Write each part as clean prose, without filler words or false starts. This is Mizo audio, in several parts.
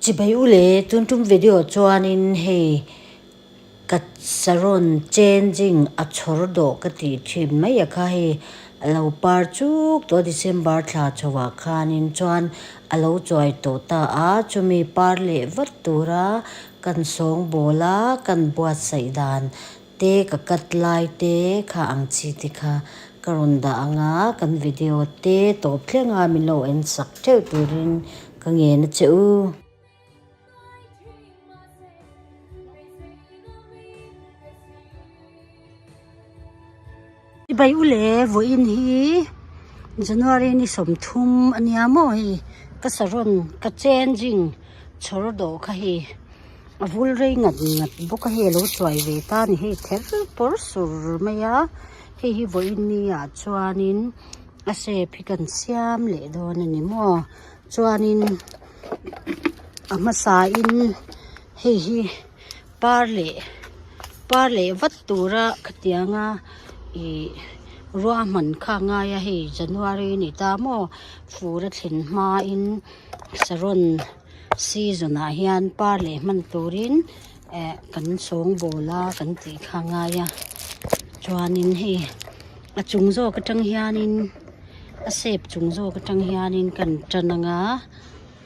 Chibai u le, tun tum video chuanin hei ka saron changing a chhawr dawh ka tih thin mai a kha hei a lo par chuk tawh a December thla chhoah khanin chuan a lo chuai tawh ta a, chumi par leh vat tura kan sawngbawl a kan buatsaih dan te ka cut lai te kha ang chi te kha ka rawn dah ang a, kan video te tawp thleng a min lo en sak theuh turin ka ngen a che u. Bai u le vawiin hi January ni 30 ania maw hei ka saron ka changing chhawr dawh kha hei. A vul rei ngat ngat bawk a hei a lo chuai ve ta a ni hei ther pawr sur mai a hei hi vawiin ni ah chuanin a shape hi kan siam leh dawn a ni maw chuanin a hmasa in hei hi par leh par leh vat tura khatianga ih ruahman kha a ngai a hei January a ni ta maw fur a thlen hmain saron. Season ah hian par leh hman turin eh kan sawngbawl a kan tih kha a ngai a chuanin hei a chung zawk atang hianin a shape chung zawk atang hianin kan tan ang a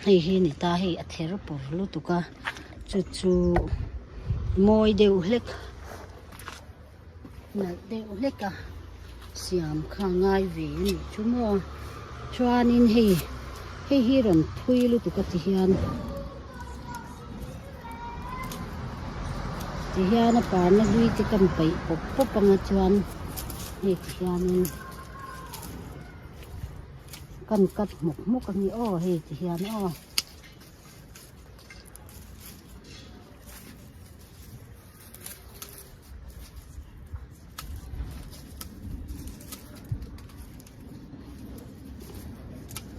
hei hi a ni ta hei a ther pawr lutuk a chu chu mawi deuh hlek nalh deuh hlek a siam kha a ngai ve a nih chu maw chuanin hei hei hi rawn thui lutuk a ti hian ti hian a parna hlui te kan paih pawp pawp anga chuan hei ti hianin kan cut hmawk hmawk a ni aw hei ti hian aw.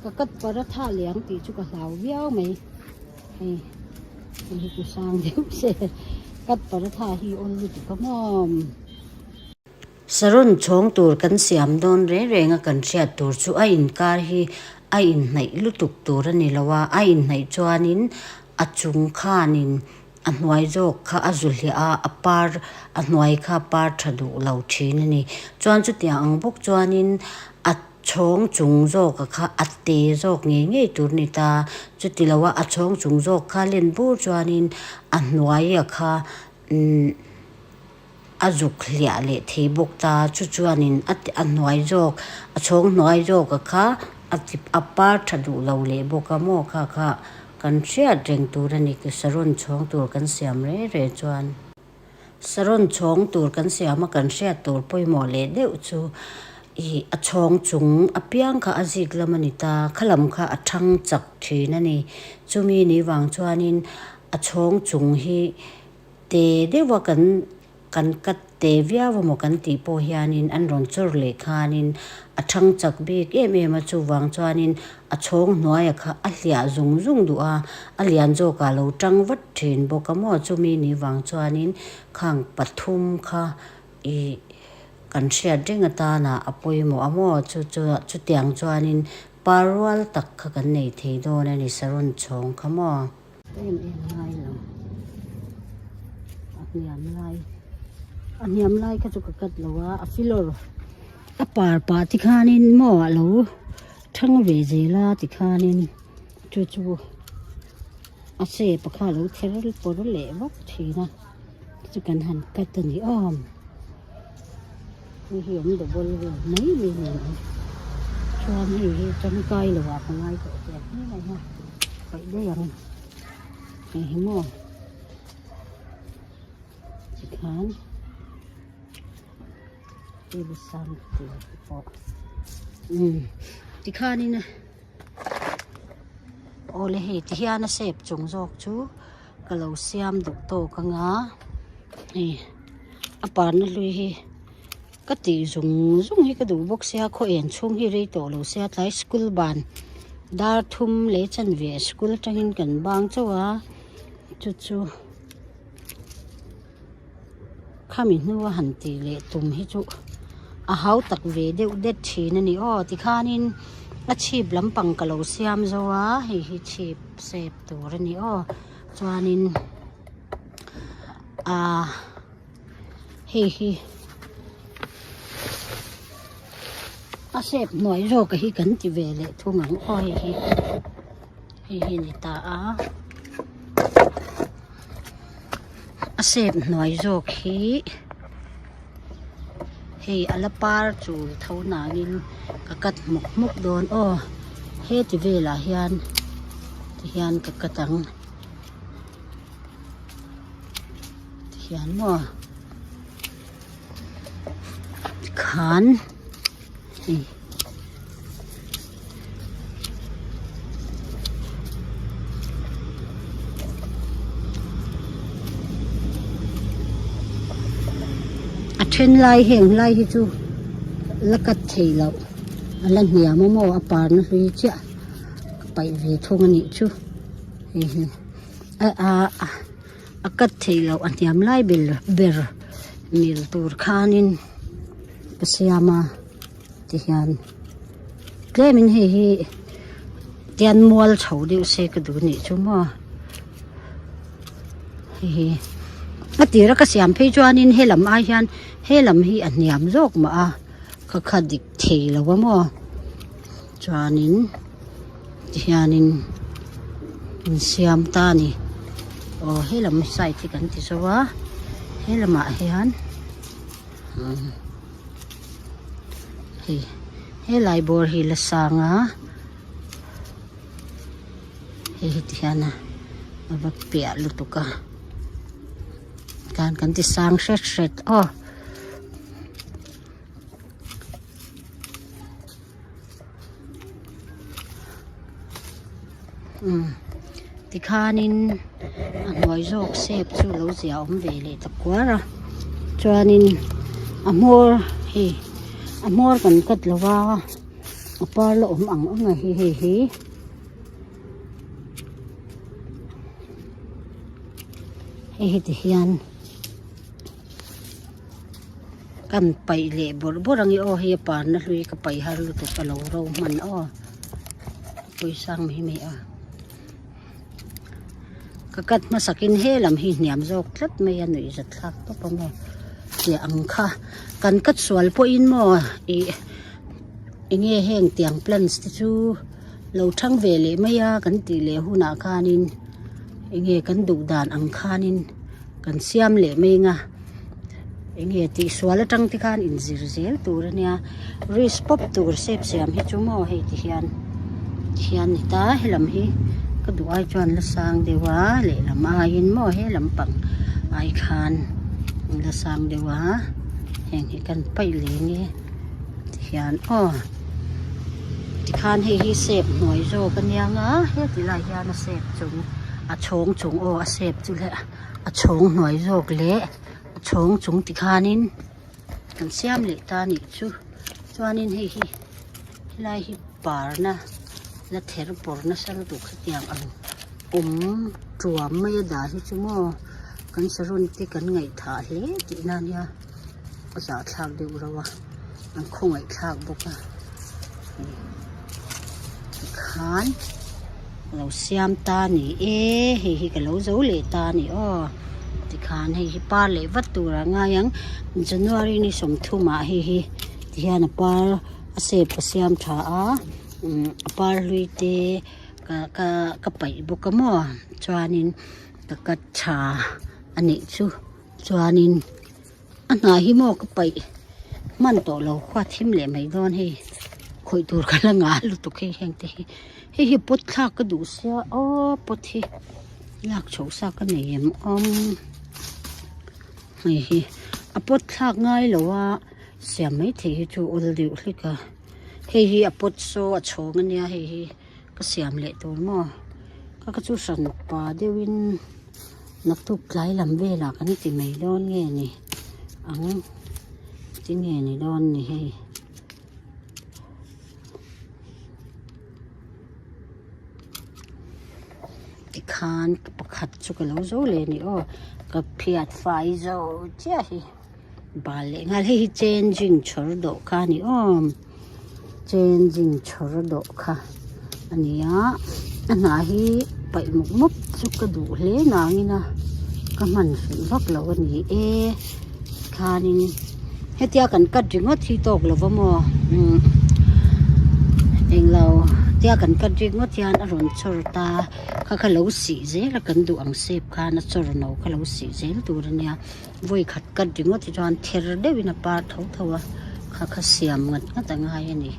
Ka cut paratha liang tih chu ka hlau viau mai hei hei hi chu sang deuh se cut paratha hi awl lutuk a maw. Saron chhawng tur kan siam dawn reng reng a kan hriat tur chu a inkar hi a inhnaih lutuk tur a ni lo a, a inhnaih chuanin a chung khanin A hnuai zawk kha a zu hliah a, a par a hnuai kha a par tha duh lo thin a ni. Chuan chutiang ang bawk chuanin a chhawng chung zawka kha a te zawk ngei ngei tur a ni ta. Chuti lo a a chhawng chung zawk kha len bur chuanin a hnuaia kha umm a zuk hliah leh thei bawk ta. Chu chuanin a a hnuai zawk a chhawng hnuai zawka kha a ti a par tha duh lo leh bawk a maw kha kha. Kan hriat reng tur a ni ka saron chhawng tur kan siam reng reng chuan saron chhawng tur kan siam a kan hriat tur pawimawh leh deuh chu ih a chhawng chung apiang kha a zik lam a ni ta kha lam kha a thang chak thin a ni chumi ni vang chuanin a chhawng chung hi te deuh a kan. Kan kat te viau emaw kan tih pawh hianin an rawn chawr leh khanin a thang chak bik em em a, chuvang chuanin a chhawng hnuaia kha a hliah zung zung duh a, a lian zawkah lo tang vat thin bawk a maw, chumi ni vang chuanin khang pathum kha ih kan hriat reng atana a pawimawh a maw, chu chu chutiang chuanin par rual tak kha kan nei thei dawn a ni saron chhawng kha maw. Em em ngai lo a hniam lai a hniam lai kha chu ka cut lo a a filawr a par pah te khanin maw a lo thang ve zel a tikhanin chu chu a shape kha a lo ther pawr leh vak thin a chu kan han cut a ni awm. Hei hi awm double vel mai mai a ni ang chuan hei hi tangkai lo ah ka ngai tawh teh hle mai a paih daih ang hei hi maw tikhan table sang tur te pawh umm tikhanin awle hei ti hian a shape chung zawk chu ka lo siam duh tawk ang a hei a parna hlui hi ka tih zung zung hi ka duh bawk sia khaw en chhung hi rei tawh lo sia tlai school ban dar thum leh chanve school atangin kan bang chauh a chu chu khami hnua han tih leh tum hi chu a hau tak ve deuh det thin a ni aw tikhanin. A chhip lampang ka lo siam zo a hei hi chhip sep tur a ni aw chuanin ahh hei hi a sep hnuai zawk hi kan ti ve leh thung ang aw hei hi hei hi a ni ta a a sep hnuai zawk hi hei a la par chul tho nangin ka cut hmawk hmawk dawn aw heti velah hian tihian ka cut ang tihian maw tikhan hei. A then lai heng lai hi chu la cut thei loh a la hniam a maw a parna hlui chiah ka paih ve thung a nih chu hei hi a a a cut thei loh a hniam lai ber ber mil tur khanin ka siam a. Tihian tlemin hei hi tian mual chho deuh se ka duh nih chu maw hei hi a tira ka siam phei chuanin he lam ai hian he lam hi a hniam zawk mah a ka kha dik thei lo a maw chuanin tihianin in siam ta a ni aw he lam side hi kan ti zo a he lamah hian. Hei helai bawr hi la sang a hei hi ti hian a va piah lutuk a khan kan ti sang hret hret aw. Umm tikhanin a hnuai zawk sep chu lo zia awm ve leh ta kuar a chuanin a hmawr hei a hmawr kan cut lo va a par la awm ang ang a hi hei hi. Hei hi ti hian. Kan paih leh bawrh bawrh ang i aw hei a parna hlui ka paih har lutuk a lo ro hman aw pawisa ang mai mai a ka cut hmasak in he lam hi hniam zawk tlat mai a nuih zat thlak tawp ang aw tih ang kha kan cut sual pawhin maw ih eng nge heng tiang plants te chu lo thang ve leh mai a kan tih leh hunah khanin eng nge kan duh dan ang khanin. Kan siam leh mai anga enge tih sual atang te khan inzir zel tur ania risk pawp tur sep siam hi chu maw hei ti hian ti hian ni ta helam hi ka duh ai chuan la sang deuh a lehlam aiin maw he lampang ai khan la sang deuh a heng hi kan paih leh nge ti hian aw tikhan hei hi sep hnuai zawk ania nga heti lai hian a sep chung a chhawng chung aw a sep chu le a chhawng hnuai zawk leh a chhawng chung tikhanin kan siam leh ta anih chu chuanin hei hi helai hi parna la ther pawr nasa lutuk hetiang ang awm tuam mai a dah hi chu maw kan saron te kan ngaihthah hle tihna ania a zahthlak deuh reuh a an khawngaih thlak bawk a tikhan ka lo siam ta a ni e hei hi ka lo zo leh ta a ni aw tikhan hei hi par leh vat tur a ngai ang January ni sawmthumah hei hi tihian a par a shape a siam tha a umm a par hlui te ka ka ka paih bawk a maw chuanin ka cut tha a nih chu. Chuanin a hnah hi maw ka paih hman tawh lo khua thim leh mai dawn hei khawih tur ka la ngah lutuk hei heng te hi hei hi pot thlak ka duh sia aw pot hi lak chhoh sa ka nei em awm hei hi a pot thlak ngai lo a siam mai thei hi chu awl deuh hlek a hei hi a pot saw a chhawng ania hei hi ka siam leh tur maw ka ka chu hran pa deuhin. Naktuk tlai lam velah kan ti mai dawn nge ni ang ti nge ni dawn ni hei. Tikhan pakhat chu ka lo zo leh a ni aw ka phiat fai zo chiah hi bal leh nghal hei hi changing chhawr dawh kha a ni awm. Changing chhawr dawh kha a ni a a hnah hi paih mup mup chu ka duh hle nangin a ka hman hrih vak lo a ni e khanin hetia kan cut ringawt hi tawk lo va maw umm englo tia kan cut ringawt hian a rawn chawr ta kha kha lo sih zel a kan duh ang shape khan a chawr no kha lo sih zel tur a nia. Vawi khat cut ringawt hi chuan ther deuhin a par tho tho a, kha kha siam ngat ngat a ngai a ni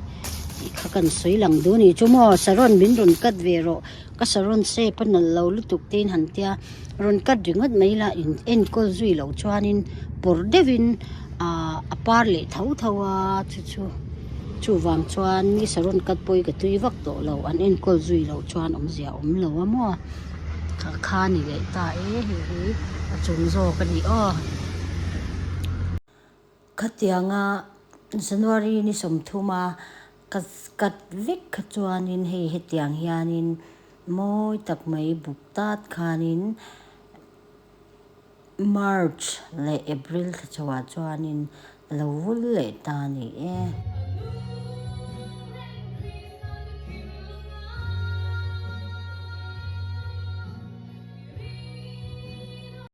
tih kha kan sawi lang duh a ni. Chu maw saron min rawn cut ve rawh, ka saron shape a nalh lo lutuk te in han tia, rawn cut ringawt mai ila in enkawl zui loh chuanin pawr deuhin ah a par leh tho tho a chu chu chuvang chuan mi saron cut pawh hi ka tui vak tawh lo, an enkawl zui loh chuan awmzia a awm lo a maw. Kha kha ni leh ta e hei hi a chung zawk a ni aw. Khatianga January ni sawmthuma ka cut vek kha chuanin hei hetiang hianin mawi tak mai buk tat khanin March leh April thla chhoah chuanin a lo vul leh ta a ni e.